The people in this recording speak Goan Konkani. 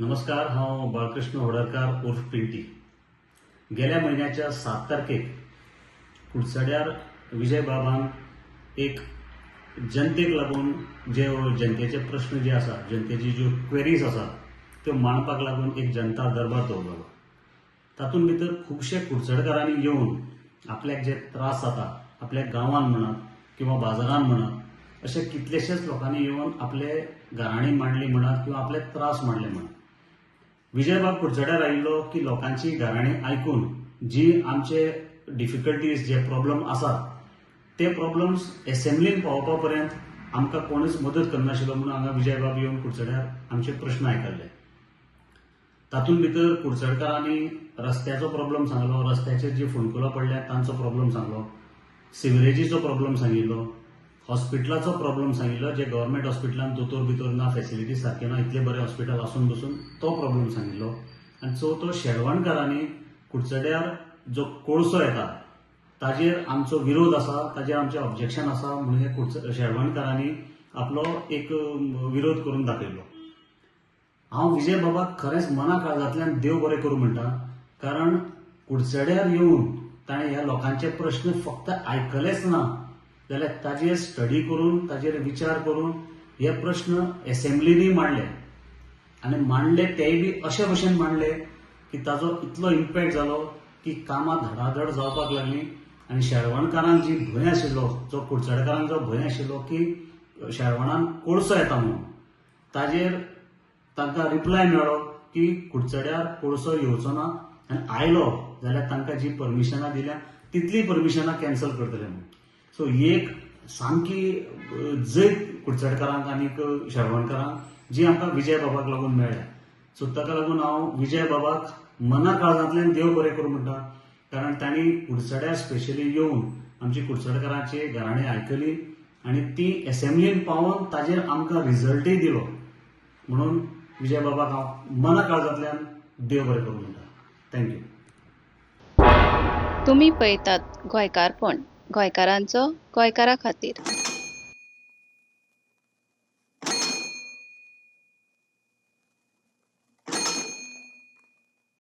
नमस्कार, हांव बाळकृष्ण होडरकार उर्फ पिंटी. गेल्या म्हयन्याच्या 7 तारखेक कुडचड्यार विजय बाबान एक जनतेक लागून जे जनतेचे प्रश्न जे आसा, जनतेची ज्यो क्वेरीज आसा त्यो मांडपाक लागून एक जनता दरबार दवरलो. तातूंत भितर खुबशे कुडचडकारांनी येवन आपल्याक जे त्रास जाता आपल्या गांवांत म्हणात किंवा बाजारान म्हणात, अशे कितलेशेच लोकांनी येवन आपले गाराणी मांडली म्हणात किंवा आपले त्रास मांडले म्हणात. विजयबाब कुडचड्यार आयिल्लो की लोकांची गाराणी आयकून जी आमचे डिफिकल्टीज, जे प्रॉब्लम आसात ते प्रॉब्लम्स एसेंब्लीन पावोवपा पर्यंत आमकां कोणूच मदत करनाशिल्लो म्हणून हांगा विजयबाब येवन कुडचड्यार आमचे प्रश्न आयकल्ले. तातूंत भितर कुडचडकारांनी रस्त्याचो प्रॉब्लम सांगलो, रस्त्याचेर जी फोंडकुलां पडल्यात तांचो प्रॉब्लम सांगलो, सिवरेजीचो प्रॉब्लम सांगिल्लो, हॉस्पिटलाचो प्रॉब्लम सांगिल्लो, जे गव्हर्मेंट हॉस्पिटलान दोतोर बितोर ना, फेसिलिटी सारक्यो ना, इतलें बरें हॉस्पिटल आसून बसून तो प्रॉब्लम सांगिल्लो. आनी चवथो, शेळवणकारांनी कुडचड्यार जो कोळसो येता ताजेर आमचो विरोध आसा, ताजेर आमचें ऑब्जेक्शन आसा म्हणून हे शेळवणकारांनी आपलो एक विरोध करून दाखयलो. हांव विजय बाबाक खरेंच मना काळजांतल्यान देव बरें करूं म्हणटा, कारण कुडचड्यार येवन ताणें ह्या लोकांचे प्रश्न फक्त आयकलेच ना जाल्यार ताजेर स्टडी करून, ताजेर विचार करून हे प्रश्न एसेंब्लीनी मांडले आनी मांडले तेय बी अशे भशेन मांडले की ताजो इतलो इम्पॅक्ट जालो की कामां धडाधड जावपाक लागलीं. आनी शेळवणकारांक जी भंय आशिल्लो, जो कुडचडकारांक जो भंय आशिल्लो की शेळवणान कोळसो येता म्हणून, ताजेर तांकां रिप्लाय मेळ्ळो की कुडचड्यार कोळसो येवचो ना आनी आयलो जाल्यार तांकां जी परमिशनां दिल्या तितलीं परमिशनां कॅन्सल करतले म्हणून. सो एक सामकी जैत कुडचडकारांक आनीक शेळवणकारांक जी आमकां विजय बाबाक लागून मेळ्ळ्या. सो ताका लागून हांव विजय बाबाक मना काळजांतल्यान देव बरें करूं म्हणटा, कारण तांणी कुडचड्यार स्पेशली येवन आमची कुडचडकारांची घराणी आयकली आनी ती एसेंब्लीन पावोवन ताजेर आमकां रिजल्टय दिलो. म्हणून विजय बाबाक हांव मना काळजांतल्यान देव बरें करूं म्हणटा. Thank you. तुमी पळयतात गोंयकारपण, गोंयकारांचो गोंयकारा खातीर.